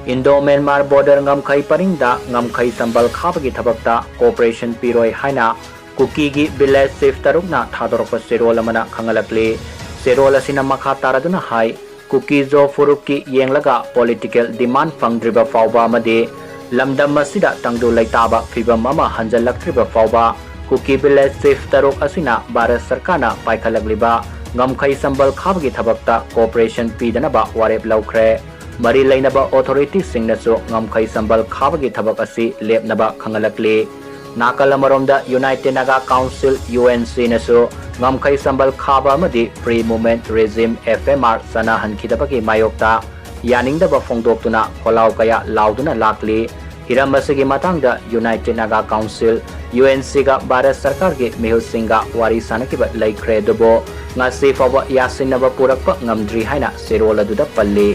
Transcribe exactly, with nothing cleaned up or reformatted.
Indo Myanmar border ꯉꯝꯈꯩ ꯄꯔꯤꯡꯗ ꯉꯝꯈꯩ ꯁꯝꯕꯜ ꯈꯥꯕꯒꯤ ꯊꯕꯛꯇ ꯀꯣꯑꯣꯄꯔꯦꯁꯟ ꯄꯤꯔꯣꯏ ꯍꯥꯏꯅ ꯀꯨꯀꯤꯒꯤ ꯚꯤꯂꯦꯖ ꯆꯤꯐ ꯇꯔꯨꯛꯅ ꯊꯥꯗꯣꯔꯛꯄ ꯆꯦꯔꯣꯜ ꯑꯃꯅ ꯈꯪꯍꯜꯂꯛꯂꯤ꯫ ꯆꯦꯔꯣꯜ ꯑꯁꯤꯅ ꯃꯈꯥ ꯇꯥꯔꯗꯨꯅ ꯍꯥꯏ, ꯀꯨꯀꯤ ꯖꯣ ꯐꯨꯔꯨꯞꯀꯤ ꯌꯦꯡꯂꯒ ꯄꯣꯂꯤꯇꯤꯀꯦꯜ ꯗꯤꯃꯥꯟ ꯐꯪꯗ꯭ꯔꯤꯕ ꯐꯥꯎꯕ ꯑꯃꯗꯤ ꯂꯝꯗꯝ ꯑꯁꯤꯗ ꯇꯪꯗꯨ ꯂꯩꯇꯥꯕ ꯐꯤꯕꯝ ꯑꯃ ꯍꯟꯖꯜꯂꯛꯇ꯭ꯔꯤꯕ ꯐꯥꯎꯕ ꯀꯨꯀꯤ ꯚꯤꯂꯦꯖ ꯆꯤꯐ ꯇꯔꯨꯛ ꯑꯁꯤꯅ ꯚꯥꯔꯠ ꯁꯔꯀꯥꯔꯅ ꯄꯥꯏꯈꯠꯂꯛꯂꯤꯕ ꯉꯝꯈꯩ ꯁꯝꯕꯜ ꯈꯥꯕꯒꯤ ꯊꯕꯛꯇ ꯀꯣꯑꯣꯄꯔꯦꯁꯟ ꯄꯤꯗꯅꯕ ꯋꯥꯔꯦꯞ ꯂꯧꯈ꯭ꯔꯦ꯫ ꯃꯔꯤ ꯂꯩꯅꯕ ꯑꯣꯊꯣꯔꯤꯇꯤꯁꯤꯡꯅꯁꯨ ꯉꯝꯈꯩ ꯁꯝꯕꯜ ꯈꯥꯕꯒꯤ ꯊꯕꯛ ꯑꯁꯤ ꯂꯦꯞꯅꯕ ꯈꯪꯍꯜꯂꯛꯂꯤ꯫ ꯅꯥꯀꯜ ꯑꯃꯔꯣꯝꯗ united Naga council, U N ꯁꯤꯅꯁꯨ ꯉꯝꯈꯩ ꯁꯝꯕꯜ ꯈꯥꯕ ꯑꯃꯗꯤ free movement regime, F M R, ꯆꯠꯅꯍꯟꯈꯤꯗꯕꯒꯤ ꯃꯥꯌꯣꯛꯇ ꯌꯥꯅꯤꯡꯗꯕ ꯐꯣꯡꯗꯣꯛꯇꯨꯅ ꯈꯣꯜꯂꯥꯎ ꯀꯌꯥ ꯂꯥꯎꯗꯨꯅ ꯂꯥꯛꯂꯤ꯫ ꯍꯤꯔꯝ ꯑꯁꯤꯒꯤ ꯃꯇꯥꯡꯗ united Naga council, U N ꯁꯤꯒ ꯚꯥꯔꯠ ꯁꯔꯀꯥꯔꯒꯤ ꯃꯤꯍꯨꯠꯁꯤꯡꯒ ꯋꯥꯔꯤ ꯁꯥꯅꯈꯤꯕ ꯂꯩꯈ꯭ꯔꯦ, ꯑꯗꯨꯕꯨ ꯉꯁꯤ ꯐꯥꯎꯕ ꯌꯥꯁꯤꯟꯅꯕ ꯄꯨꯔꯛꯄ ꯉꯝꯗ꯭ꯔꯤ ꯍꯥꯏꯅ ꯆꯦꯔꯣꯜ ꯑꯗꯨꯗ ꯄꯜꯂꯤ꯫